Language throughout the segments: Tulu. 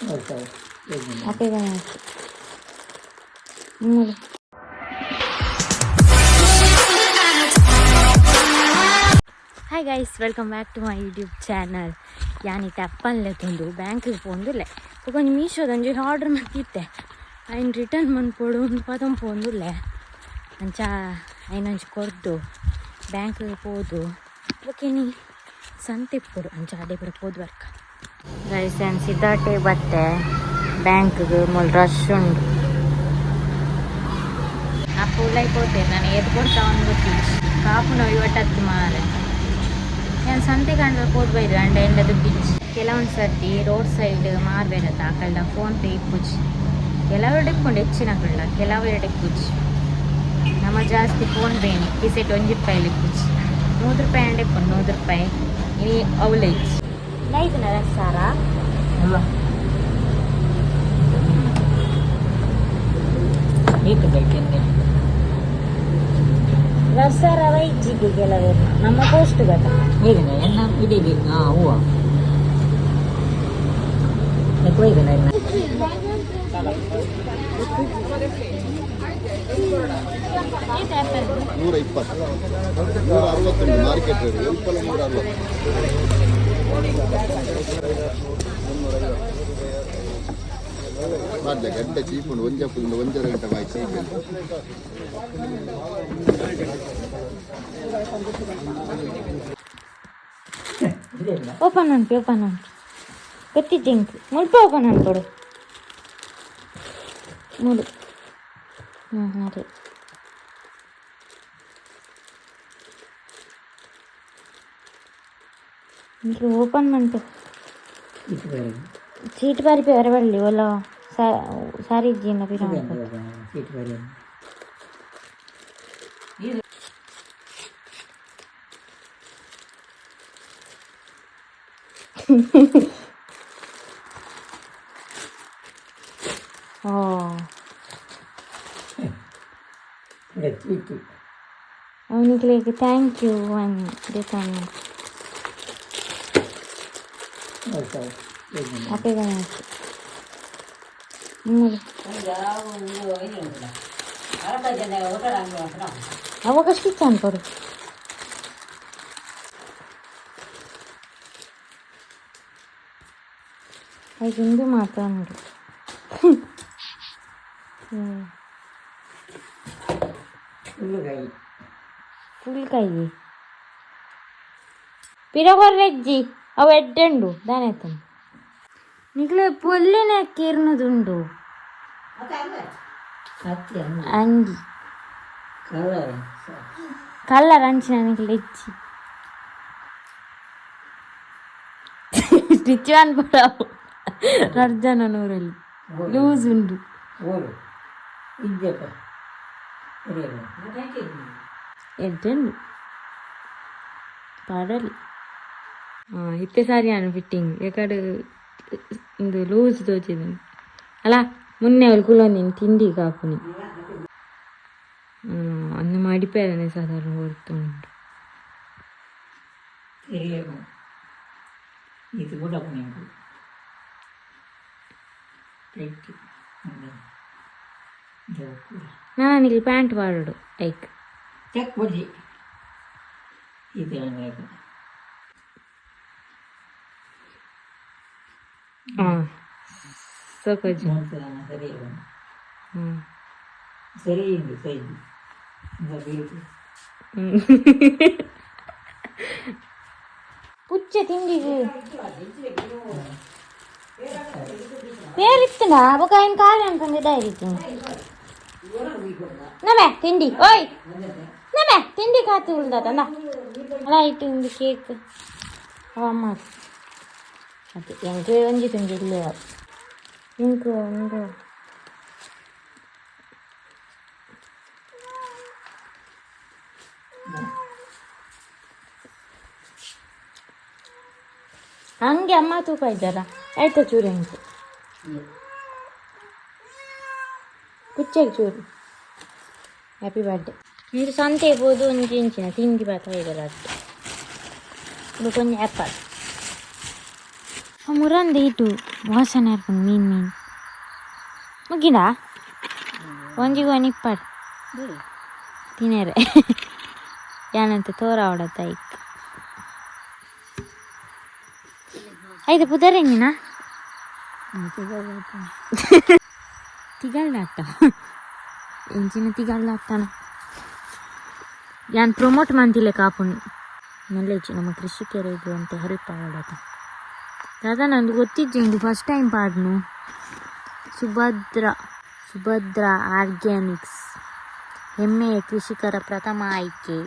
Hi guys, welcome back to my YouTube channel. ಯಾನಿತ್ತೆ ಅಪ್ಪನ್ಲೆ ತಂದು ಬ್ಯಾಂಕಿಗೆ ಪೋಂದುಲ್ಲೆ ಒಂಜಿ ಮೀಶೋದೊಂಜಿ ಆರ್ಡರ್ ಮಲ್ತಿತ್ತೆ ಐನ್ ರಿಟರ್ನ್ ಮನ್ಪೊಡು ಒಂದು ಪದಂ ಪೋಂದುಲ್ಲೆ ಅಂಚ ಐನೊಂಜಿ ಕೊರ್ದು ಬ್ಯಾಂಕಿಗೆ ಪೋದು ಬೊಕ ಸಂತೆ ಇಪ್ಪೊಡು ಅಂಚ ಅಡೆ ಪೂರ ಪೋದು ಬರ್ಕ. ಗೈಸ್, ಯಾನ್ ಸಿದ್ದಾಟೆ ಬತ್ತೆ ಬ್ಯಾಂಕ್ಗೆ. ಮುಲ್ ರಶ್ ಉಂಡು. ಆ ಪೂಲೈ ಪೋತೆ ನಾನು ಏತ್ ಕೊಡ್ತಾ ಒಂದು ಗೊತ್ತಿಜ್ಜಿ. ಕಾಪುನ ಇವಟ್ಟತ್ತು ಮಾರೆ. ನಾನು ಸಂತೆ ಕಂಡ್ರೆ ಪೋದು ಬೈದು ಅಂಡ ಎಂಡ ದುಡ್ಡಿಜ್ಜಿ. ಕೆಲವೊಂದು ಸರ್ತಿ ರೋಡ್ ಸೈಡ್ ಮಾರ್ಬೇಕತ್ತ ಆಕಲ್ಡ ಫೋನ್ ಪೇ ಇಪ್ಪುಜಿ. ಕೆಲವೆರಡು ಇಪ್ಪುಂಡು, ಹೆಚ್ಚಿನ ಕಳ್ಳ ಕೆಲವೆರಡು ಇಪ್ಪುಜಿ. ನಮ್ಮ ಜಾಸ್ತಿ ಫೋನ್ ಪೇನೆ. ಕಿಸೆಟ್ 1 ರೂಪಾಯಿ ಇಪ್ಪುಜಿ. 100 ರೂಪಾಯಿ ಅಂಡ ಇಪ್ಪುಂಡು, 100 ರೂಪಾಯಿ ಇನಿ ಅವಲೇ ಇಜ್ಜಿ. ನೈದನ ಸಾರಾ. ಅಲ್ಲ. ಏತ್ ಬೇಕೆಂದೆ? ರಸಾರ ಇಜ್ಜಿಗೆ ಕೆಲವರು ನಮ್ಮ ಪೋಸ್ಟ್ ಗತ. ಒಯ್ದನ ಎನ್ನ ಇಡೀ ಹಾಂ ಹೂವು ಒಯ್ದನ ಎನ್ನ. 120, 160 ಉಂಟು ಮಾರ್ಕೆಟ್ ರೇಟ್. ಎಲ್ಪಲ 160. 350 ಮಾಡಲೆ ಗಂಟೆ ಚೀಪ್ ಉಂಟು. ಒಂಜಿ ಅಪ್ಪುಂಡು ಒಂಜರ ಗಂಟೆ ಬಾಯಿ ಚೀಪ್. ಇಲ್ಲ. ಓಪನ್ ಅನ್ಪಿ, ಓಪನ್ ಅನ್ಪಿ. ಗೊತ್ತಿಜ್ಜಿ. ಮುಲ್ಪ ಓಪನ್ ಅನ್ಕೊಡು ಮೂಡು. ಹ್ಞೂ, ಅದೇ. ಇಂಕ್ಲು ಓಪನ್ ಮಂತೆ. ಇತ್ತು ಬೇರೆ. ಚೀಟ್ ಬಾರಿ ಬೇರೆ ಬರಲಿ ಒಲ್ಲ ಸಾರಿ ಇಜ್ಜಿನ ಪಿರ. ಸೀಟ್ ಬೇರೆ. ಓ. ಚೀಟಿ. ಅವನಿಗೆ thank you one ದೇತಾನೆ. ಅಪೇಗ ಮೂರು ಅವಾಗ ಸ್ಟಿಚ್ ಅನ್ಕೊಡು. ಐಕ್ ಇಂದು ಮಾತ್ರ ಉಂಡು. ಹುಲ್ಲುಗಾಯಿ. ಫುಲ್ ಕೈ ಪಿರ ಕೊರ್ರೆಜ್ಜಿ. ಅವು ಎಡ್ಡೆ ಉಂಡು ದಾನೆ ಆಯ್ತು. ನಿಕ್ಲೆ ಪೊಲ್ಲಿನ ಕೇರ್ನದುಂಡು. ಹತ್ತಿ ಅಂಗಿ. ಅಂಗಿ. ಕಲರ್. ಕಲ್ಲರ್ ಅಂಚಿನ ನಿಕ್ಲೆ ಇಜ್ಜಿ. ಸ್ಟಿಚ್ ಅನ್ಪಡವು ರಡ್ಜನ ನೂರಲ್ಲಿ ಲೂಸ್ ಉಂಡು. ಓಡು ಇಜ್ಜಪ್ಪ. ಎಡ್ಡೆ ಉಂಡು, ಪಾಡಲಿ. ಹಾಂ, ಇತ್ತೆ ಸಾರಿ ಆನು ಫಿಟ್ಟಿಂಗ್ ಎಕಡೆ ಇಂದು ಲೂಸ್ ತೋಚಿದ ಅಲ್ಲ. ಮುನ್ನೆ ಅವಳು ಕುಲೊಂದಿನಿ ತಿಂಡಿ ಕಾಪುನಿ ಅಂದು ಮಡಿಪೇರನೆ ಸಾಧಾರಣ ಹೊರ್ತುಂಡು. తెలియదు. ఇది కూడా నీకు పెట్టి. ನಾನು ಇಲ್ಲಿ ಪ್ಯಾಂಟ್ ಪಾಡೋಡು ಐಕ್. ಚೆಕ್ ಬುದ್ಧಿ ಇದು. ಹಾಂ, ಸೋಕೋಜಿ. ಸರಿ. ಹ್ಞೂ. ಸರಿ ಇದೆ ಸೈಜ್ ಬೀಳ್ತು. ಪುಚ್ಚೆ ತಿಂಡಿಗೆ പേരിತ್ತണ്ട. ಅವಾಗ ఆయన ಕಾಲು ಅನ್ಕೊಂಡಿದ್ದಾಯಿರ್ತೀನಿ. ನಮೆ ತಿಂಡಿ ಓಯ್ ನಮೆ ತಿಂಡಿ ಕಾತು ಉಳ್ದದ ಅಲ್ಲ. ಇಟ್ಟು ಒಂದು ಕೇಕ್ ಅವ ಅಮ್ಮ ಅದು ಎಂಕ್ ಒಂಜಿ ತುಂಜಿ ಇಲ್ಲ. ಎಂಕ್ ಒಂದು ಹಂಗೆ ಅಮ್ಮ ತೂಕ ಇದ್ದಾರ ಆಯ್ತಾ ಚೂರು ಎಂಕ್ ಪುಚ್ಚೆಗೆ ಚೂರು. Happy birthday. మీరు ಸಂತೆ ಪೋದು ಒಂಜಿ ಇಂಚಿನ ತಿಂಡಿ ಬಾತ ಇದ್ದಾರೆ ಅಷ್ಟೇ. ಬೊಕ ಒಂಜಿ ಆ್ಯಪಲ್. ಮುರಂದ ಇಟ್ಟು ವಾಸನೆ ಇರ್ಪುಂಡು ಮೀನು ಮೀನು ಮುಗಿಡ ಒಂಜಿಗೆ ನಿಪ್ಪಾಡು ತಿನೇರೆ ಯಾನಂತ ತೋರ ಅವಡತ್ತ ಐಕ್ ಐದು ಪುದರೆಂಜಿನ ತಿಗಲ್ಲಾಟ ಎಂಚಿನ ತಿಗಲ್ಲಾಟನ ಯಾನ್ ಪ್ರಮೋಟ್ ಮಂತಿಲ್ಲ ಕಾಪುಣಿ ನಲ್ಲೆಜ್ಜಿ ನಮ್ಮ ಕೃಷಿಕರಿಗೆ ಅಂತ ಹೆಲ್ಪ್ ಆವಡತ. ದಾದಾ ನಂದು ಗೊತ್ತಿಜ್ಜಿ, ಇಂದು ಫಸ್ಟ್ ಟೈಮ್ ಪಾಡ್ನು. ಸುಭದ್ರ, ಸುಭದ್ರ ಆರ್ಗ್ಯಾನಿಕ್ಸ್, ಹೆಮ್ಮೆಯ ಕೃಷಿಕರ ಪ್ರಥಮ ಆಯ್ಕೆ.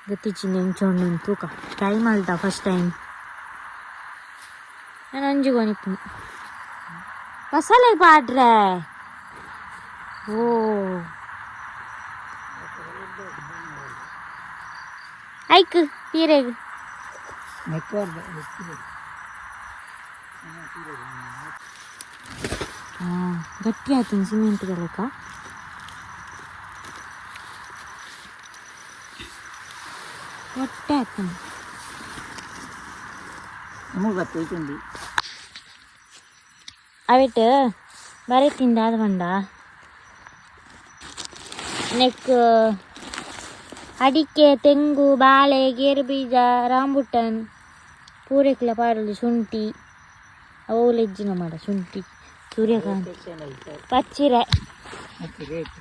ಗೊತ್ತಿಜ್ಜಿ ಎಂಚೊಂಡು ತೂಕ ಟ್ರೈ ಮಲ್ತ ಫಸ್ಟ್ ಟೈಮ್. ನಾನು ಒಂಜಿಗೋನಿಪ್ಪು ಮಸಾಲೆ ಪಾಡ್ರೆ. ಓ, ಐಕ್ ಪೀರೆಗ್. ನೆಟ್ವರ್ಕ್. ಹಾಂ, ಗಟ್ಟಿ ಆಯ್ತು ಸಿಮೆಂಟ್ ಲೆಕ್ಕ. ಹೊಟ್ಟೆ ಆಯ್ತು. ನಮಗೆ ಗೊತ್ತೈತುಂಡಿ. ಅವಿಟ್ ಬರೀ ತಿಂದಾದ ಬಂದ ನೆಕ್ ಅಡಿಕೆ, ತೆಂಗು, ಬಾಳೆ, ಗೇರು ಬೀಜ, ರಾಂಬುಟನ್ ಪೂರೈಕ್ಲ ಪಾಡಲಿ. ಶುಂಠಿ ಅವು ಲೆಜ್ಜಿನ ಮಾಡ, ಶುಂಠಿ, ಸೂರ್ಯಕಾಂತಿ, ಪಚ್ಚಿರೆ. ಮತ್ತೆ ರೇಟ್?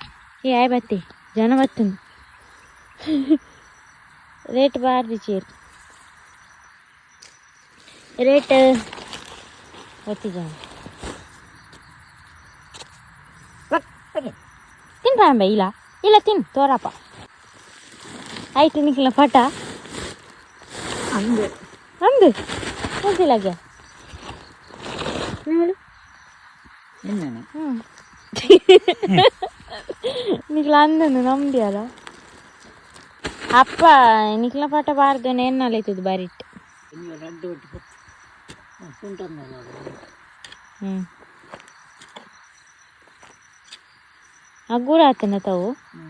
ಏ ಆಯ್ ಬತ್ತಿ ಜನ ಬತ್ತುಂಡು. ರೇಟ್ ಬಾರ್ದಿ ಚೇರ್ ರೇಟ್ ಬತ್ತಿ ಜನ. ತಿನ್ಪಾಂಬೆ ಇಲ್ಲ ಇಲ್ಲ, ತಿನ್ ತೋರಪ್ಪ. ಆಯ್ತು, ನಿಖಿಲ ಪಟ. ಹಂಗೆ. ಅಂದು ಗೊತ್ತಿಲ್ಲಗೆ ನೋಡು. ಎಣ್ಣೆ. ಹ್ಞೂ, ನಿಖಿಲ ಅಂದನು ನಂಬಿಯಲ್ಲ ಅಪ್ಪ. ನಿಖಿಲ ಪಟ ಬಾರ್ದು ಎನ್ನಲೈತದ ಬಾರಿಟ್. ನೀವು ರಡ್ಡು ಒಟ್ಟು ಬತ್ತು ಸುಂಟಂದ. ಹ್ಞೂ, ಅಗ್ಗೂರ ಆತನ ತಾವು. ಹ್ಞೂ.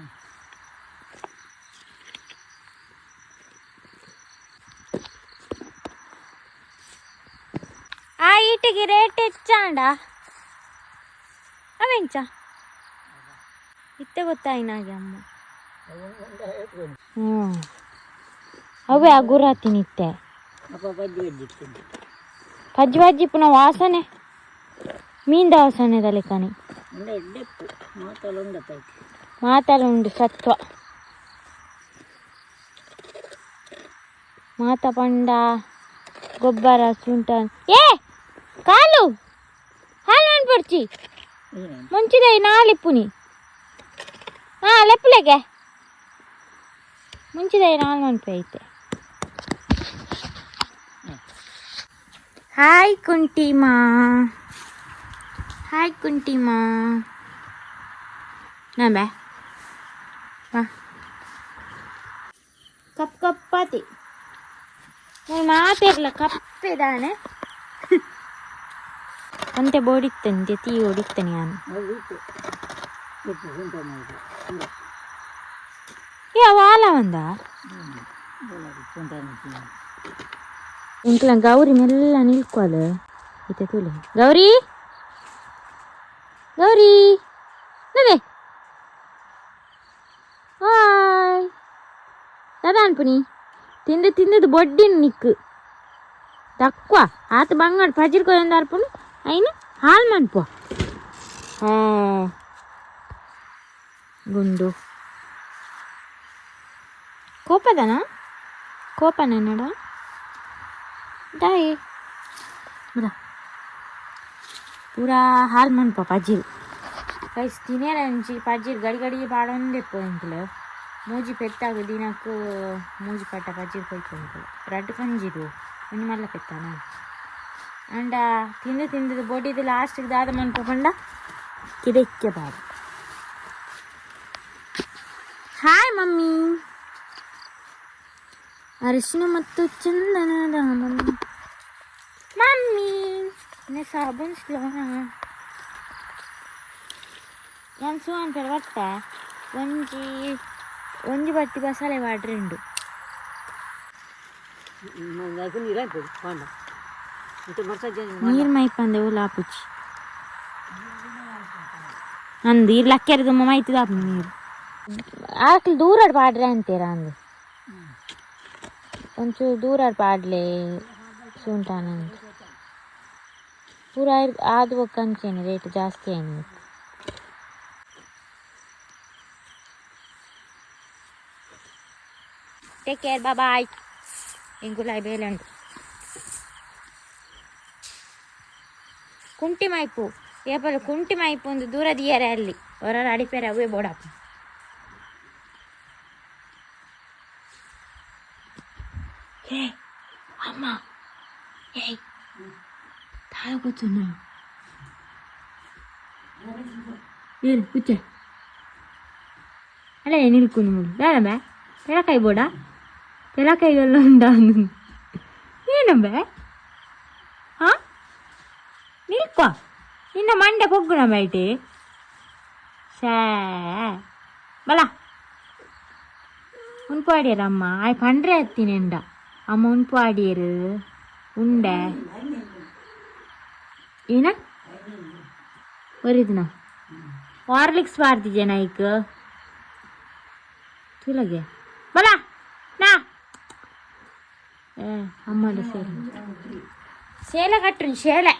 ಆ ಈಟಿಗೆ ರೇಟ್ ಹೆಚ್ಚಾಂಡ ಅವೆಂಚ ಇತ್ತೆ ಗೊತ್ತಾಯಿನಾಗೆ ಅಮ್ಮ. ಹ್ಞೂ, ಅವೇ ಅಗುರ ತಿನ್ನಿತ್ತೆ. ಅಪ್ಪ ಬಜ್ಜಿ ಬಜ್ಜಿ ಇತ್ತು. ಪಜ್ಜಿ ಪಜ್ಜಿ ಪುನಃ ವಾಸನೆ, ಮೀನ್ದ ವಾಸನೆ ಲೆಕ್ಕನೆ. ಉಂಡೆ ಎಡ್ಡೆಪ್ಪು ಮಾತಲ್ಲ ಉಂಡತ್ತಾಯ್ತು. ಮಾತಲ್ಲ ಉಂಡು ಸತ್ವ ಮಾತ ಪಂಡ ಗೊಬ್ಬರ ಸುಂಟ. ಏ ಕಾಲು ಹಾಲು ಅನ್ಪಡ್ಚಿ. ಮುಂಚಿದ ನಾಲಿಪ್ಪುನಿ. ಹಾಂ, ಲೆಪ್ಪುಲೆಗೆ ಮುಂಚಿದ ನಾಲ್ ಮನ್ಪೆ ಐತೆ. Hi ಕುಂಟಿಮಾ, hi ಕುಂಟಿಮಾ. ನಂಬೆ ಬಾ. ಕಪ್ ಕಪ್ಪಾತಿ ಮಾತಿರ್ಲ ಕಪ್ಪೆದಾನೆ ಅಂತೆ ಬೋಡಿತ್ತಂತೆ ತೀ ಓಡಿತ್ತೇನೆ ನಾನು. ಇತ್ತು ಇತ್ತು ಸುಂಟ. ಏ ಅವ ಆಲ ಒಂದ. ಸುಂಟ. ಇಂಕ್ಲ ಗೌರಿ ಮೆಲ್ಲ ನಿಲ್ಕೋದು ಇತ್ತೆ ತೂಲೆ. ಗೌರಿ, ಗೌರಿ ನದೆ. ಹಾಯ್ ದಾದಾ ಅನ್ಪುನಿ. ತಿಂದು ತಿಂದದು ಬೊಡ್ಡಿನ ನಿಕ್ಕು ತక్కుವ ಆತ ಬಂಗಾಡ ಪಜಿರ್ ಕೊಯ್ಯೊಂದು ಅರ್ಪುನು ಐನು ಹಾಲು ಮನ್ಪು. ಹಾಂ, ಗುಂಡು ಕೋಪದನ ಕೋಪನ ದಾಯಿ ಬರ ಪೂರಾ ಹಾಲು ಮನ್ಪ ಪಜಿರ್. ಗೈಸ್, ತಿನೇರಂಚಿ ಪಜಿರ್ ಗಡಿ ಗಡಿ ಪಾಡೊಂದೆಪ್ಪು ಎಂಕ್ಲು. ಮೂಜಿ ಪೆತ್ತಾಗ ದಿನಕ್ಕೆ ಮೂಜಿ ಪಟ್ಟ ಪಜಿರ್ ಪೋಯ್ತು ಎಂಕ್ಲು. ರಡ್ಡ್ ಕಂಜಿದು ಒಂಜಿ ಮಲ್ಲ ಪೆತ್ತಾನ ಅಂಡ ತಿಂದು ತಿಂದದು ಬೊಡಿದು ಲಾಸ್ಟಿಗೆ ದಾದ ಮನ್ಪ ಪಂಡ ಕಿದೆಕ್ಕೆ ಬಾಡು. Hi mummy. ಅರಿಶಿನ ಮತ್ತು ಚಂದನದ ಮಮ್ಮಿ. ಮಮ್ಮಿ ನೆ ಸಾಬೂನ್ ಸ್ಲೋ. ಯಾನ್ ಸೂ ಅನ್ಪೇರು ಬತ್ತ ಒಂಜಿ ಒಂಜಿ ಬಟ್ಟಿ ಬಸಾಲೆ ವಾಡ್ರೆ ಉಂಡು. ನೀರು ಹಾಕ್ಬೋದು ಪಾಂಡ ಮತ್ತೆ ಮರ್ಸಾಜ್. ನೀರು ಮೈಪಂದೆ ಉಲ್ಲ ಆಪುಚಿ ಅಂದು ಇರ್ಲ ಅಕ್ಕೆರದು ಮೈತದ ಆಪು ನೀರು ಆಕ್ಲು ದೂರ ಪಾಡ್ರೆ ಅಂತೀರ ಅಂದು ಒಂಚೂರು ದೂರ ಪಾಡ್ಲೆ ಸೂಂಟಾನಂತ ಪೂರ ಆದ್ ಬೊಕ್ಕ ಅಂಚೆನೆ ರೇಟ್ ಜಾಸ್ತಿ ಆಯ್ತು. Take care, bye. ಎಂಕುಲಾಯ್ ಬೇಲಂಡು ಕುಂಟಿ ಮೈಪು ಏಪಲ ಕುಂಟಿ ಮೈಪು ಒಂದು ದೂರ ದಿಯರೆ ಅಲ್ಲಿ ಹೊರ ಅಡಿಪೇರೆ ಅವೇ ಬೋಡಪ್ಪ. ಏ ಅಮ್ಮ, ಏಯ್, ತಾಳ ಕೂತುನ ಏನು ಕೂಚೆ ಅಲ್ಲ ನಿಲ್ಕು ನಿಮ್ಮದು ಬೇಡ ಬೇ. ಪೆಲಕಾಯಿ ಬೋಡ, ಪೆಲಕಾಯಿಗೆಲ್ಲ ಉಂಡಾ? ಏನಂಬೆ? ಹಾಂ, ನಿಲ್ಕೊ. ನಿನ್ನ ಮಂಡೆ ಪೊಗ್ಗುಣ ಬೈಟಿ ಶೇ ಬಲ ಉನ್ಪು ಆಡಿಯರ್ ಅಮ್ಮ. ಆಯ್ ಪಂಡ್ರೆ ಹತ್ತಿನೆಂಡ ಅಮ್ಮ ಉನ್ಪು ಆಡಿಯರು ಉಂಡೆ ಏನ ಒರಿದಿನ ಹಾರ್ಲಿಕ್ಸ್ ಪಾಡ್ತಿಜೆ ನೈಕ್ ತುಲಗೆ ಬಲ ನಾ. ಏ ಅಮ್ಮಡ ಸೇಲೆ ಸೇಲೆ ಕಟ್ಟುನಿ ಶೇಲೆ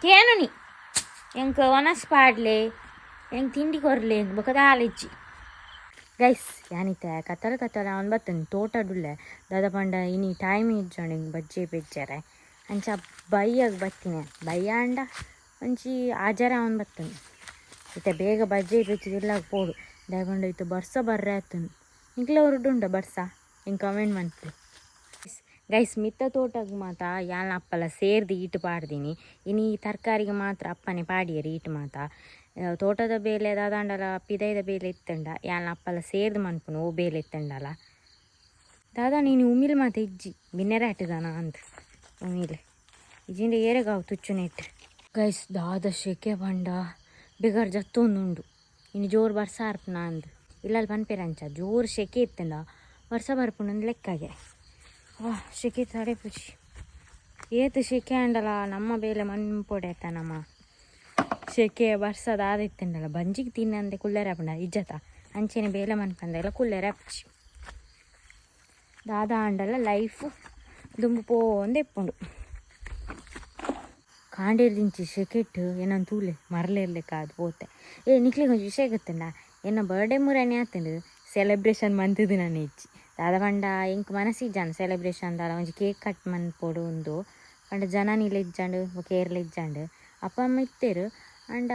ಕೇನುನಿ. ಎಂಕ್ ಒನಸ್ ಪಾಡ್ಲೆ, ಎಂಕ್ ತಿಂಡಿ ಕೊರ್ಲೆ, ಬೊಕ ದಾಲ ಇಜ್ಜಿ. ಗೈಸ್, ಯಾನಿತ್ತೆ ಕತ್ತಲ ಕತ್ತಲ ಅವನು ಬತ್ತನ್ ತೋಟಡುಲ್ಲೆ. ದಾದ ಪಂಡ ಇನಿ ಟೈಮ್ ಇಜ್ಜಂಡ್ ಇಂಕ್ ಬಜ್ಜೆ ಪೆಜ್ಜರೆ. ಅಂಚ ಬಯ್ಯಗ್ ಬತ್ತಿನ. ಬಯ್ಯ ಅಂಡ ಒಂಜಿ ಆಜರ ಅವನು ಬತ್ತನ್. ಇತ್ತೆ ಬೇಗ ಬಜ್ಜೆ ಪೆಜ್ಜಿದ್ ಇಲ್ಲಾಗ ಪೋಡು. ದಾಯೆ ಪಂಡ ಇತ್ತೆ ಬರ್ಸ ಬರ್ರೆ ಆತುಂಡು. ನಿಕ್ಲೆ ಊರುಡು ಬರ್ಸ? ಎಂಕ್ ಕಮೆಂಟ್ ಮನ್ಪುಲೆ. ಗೈಸ್, ಮಿತ್ತ ತೋಟಗ್ ಮಾತ ಯಾನ್ ಅಪ್ಪಲ ಸೇರ್ದು ಈಟ್ ಪಾಡ್ದಿನಿ. ಇನಿ ತರಕಾರಿಗೆ ಮಾತ್ರ ಅಪ್ಪನೆ ಪಾಡಿಯೆರ್ ಈಟ್ ಮಾತ. ತೋಟದ ಬೇಲೆ ದಾದಾಂಡಲ ಪಿದೈದ ಬೇಲೆ ಇತ್ತಂಡ ಯಾನ್ ಅಪ್ಪಲ ಸೇರ್ದು ಮನ್ಪುನು. ಓ ಬೇಲೆ ಇತ್ತಂಡಲ ದಾದಾ ನೀನು ಉಮಿಲ್ ಮಾತ ಇಜ್ಜಿ ಬಿನ್ನೆರೆ ಆಟದಾನ ಅಂದ್ ಉಮಿಲ್ ಇಜ್ಜಿಂಡ ಏರೆಗಾವ್ ತುಚ್ಚುನೆಟ್. ಗೈಸ್, ದಾದ ಶೆಕೆ ಪಂಡ ಬಿಗರ್ ಜತ್ತೊಂದುಂಡು. ಇನ್ನು ಜೋರು ಬರ್ಸ ಅರ್ಪುನ ಅಂದ್ ಇಲ್ಲಲ್ಲಿ ಪನ್ಪೆರ್. ಅಂಚ ಜೋರು ಶೆಕೆ ಇತ್ತಂಡ ಬರ್ಸ ಬರ್ಪುಂಡು ಲೆಕ್ಕಾಗೆ. ವಾ, ಶೆಕೆ ತಡೆಪುಜಿ. ಏತ್ ಶೆಕೆ ಆಂಡಲ ನಮ್ಮ ಬೇಲೆ ಮನ್ಪೊಡೆ ನಮ್ಮ. ಶೆಕೆ ಬರ್ಸ ದಾದ ಇತ್ತಂಡಲ ಬಂಜಿಗೆ ತಿನ್ನಂದೆ ಕುಲ್ಲೆರೆ ಆಪುಂಡ ಇಜ್ಜತ? ಅಂಚೆನೆ ಬೇಲೆ ಮನ್ಪಂದೆಲ ಕುಲ್ಲೆರೆ ಆಪುಜಿ. ದಾದ ಆಂಡಲ ಲೈಫ್ ದುಂಬು ಪೋಂದು ಇಪ್ಪುಂಡು. ಕಾಂಡೇರ್ದಿಂಚಿ ಶೆಕೆಟ್ ಏನಂತ ತೂಲೆ ಮರಲೇರ್ಲೆಕ್ಕ ಅದು ಪೋತೆ. ಏ, ನಿಕ್ಲೆಗ್ ಒಂಜಿ ವಿಷಯ ಗೊತ್ತುಂಡ? ಎನ್ನ ಬರ್ಡೇ ಮುರನೆ ಆತುಂಡು, ಸೆಲೆಬ್ರೇಷನ್ ಮಂತುದು ನಾನು ಇಜ್ಜಿ. ದಾದ ಪಂಡ ಎಂಕ್ ಮನಸ್ಸಿಜ್ಜಾಂಡ್ ಸೆಲೆಬ್ರೇಷನ್ ದಾಲ. ಒಂಜಿ ಕೇಕ್ ಕಟ್ ಮನ್ಪೊಡು ಉಂದು ಪಂಡ ಜನ ಇಜ್ಜಾಂಡ್, ಬೊಕ ಏರ್ಲ ಇಜ್ಜಾಂಡ್. ಅಪ್ಪ ಅಮ್ಮ ಇತ್ತೆರ್, ಆಂಡ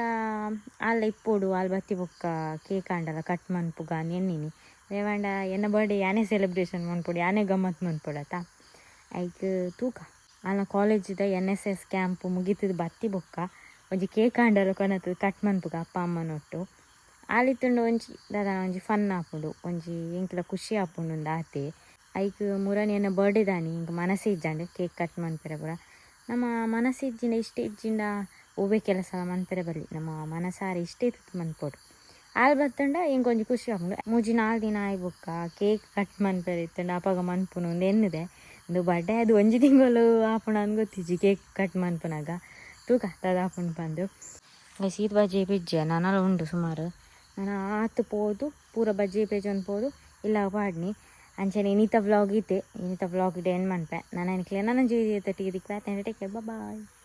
ಆಲ್ ಇಪ್ಪೊಡು, ಆಲ್ ಬತ್ತಿ ಬೊಕ್ಕ ಕೇಕ್ ಆಂಡಲ ಕಟ್ ಮನ್ಪುಗ ಅಂದ್ ಎನ್ನಿನಿ. ದಾಯೆ ಎನ್ನ ಬರ್ಡೇ ಯಾನೇ ಸೆಲೆಬ್ರೇಷನ್ ಮನ್ಪೊಡು, ಯಾನೇ ಗಮ್ಮತ್ ಮನ್ಪೊಡತ್ತ. ಐಕ್ ತೂಕ, ಆಲ್ನ ಕಾಲೇಜಿದ ಎನ್.ಎಸ್.ಎಸ್ ಕ್ಯಾಂಪ್ ಮುಗಿತುದು ಬತ್ತಿ ಬೊಕ್ಕ ಒಂಜಿ ಕೇಕ್ ಆಂಡಲ ಕೊನತ್ದ್ ಕಟ್ ಮನ್ಪುಗ ಅಪ್ಪ ಅಮ್ಮನೊಟ್ಟು. ಆಲಿತ್ತುಂಡ ಒಂಜಿ ದಾದನ ಒಂಜಿ ಫನ್ ಆಪುಂಡು, ಒಂಜಿ ಎಂಕ್ಲ ಖುಷಿ ಆಪುಂಡು ಉಂದು ಆತೆ. ಐಕ್ ಮುರನಿ ಎನ್ನ ಬರ್ಡೇ ದಾನಿ ಎಂಕ್ ಮನಸ್ಸೇ ಇಜ್ಜಾಂಡ್ ಕೇಕ್ ಕಟ್ ಮನ್ಪೆರೆ ಪೂರ. ನಮ್ಮ ಮನಸ್ಸು ಇಜ್ಜಿಂಡ, ಇಷ್ಟ ಇಜ್ಜಿಂಡ ಒವ್ವೆ ಕೆಲಸ ಮನ್ಪೆರೆ ಬಲ್ಲಿ. ನಮ್ಮ ಮನಸಾರೆ ಇಷ್ಟ ಇತ್ತು ಮನ್ಪೊಡು. ಆಲ್ ಬತ್ತುಂಡ ಎಂಕ್ ಒಂಜಿ ಖುಷಿ ಆಪುಂಡು. 3-4 ದಿನ ಆಯಿ ಬೊಕ್ಕ ಕೇಕ್ ಕಟ್ ಮನ್ಪೆರೆ ಇತ್ತುಂಡ ಅಪಗ ಮನ್ಪುನು ಉಂದು ಎನ್ನುದೆ. ಉಂದು ಬರ್ಡೇ ಅದು ಒಂಜಿ ತಿಂಗಳು ಆಪುಂಡು ಅಂದ್ ಗೊತ್ತಿಜ್ಜಿ ಕೇಕ್ ಕಟ್ ಮನ್ಪುನಗ. ತೂಕ ದಾದ ಆಪುಂಡು ಪಂದು. ಸೀತ್ ಬಜ್ಜೆ ಪೆಜ್ಜೆ ನನಲ ಉಂಡು ಸುಮಾರು. ನನ ಆತ್ ಪೋದು ಪೂರ ಬಜ್ಜೆ ಪೆಜೊಂದು ಪೋದು ಇಲ್ಲ ಪಾಡ್ನಿ. ಅಂಚನೆ ಇನಿತ ವ್ಲಾಗ್ ಇತ್ತೆ. ಇನಿತ ವ್ಲಾಗ್ ಇಡೆ ಎಂಡ್ ಮನ್ಪೆ. ನನ ನಿಕ್ಲೆ ನನೊಂಜಿ ವಿಡಿಯೋ ತಟ್ಟಿಗೆ ದಿಕ್ವೆ. Take care, bye.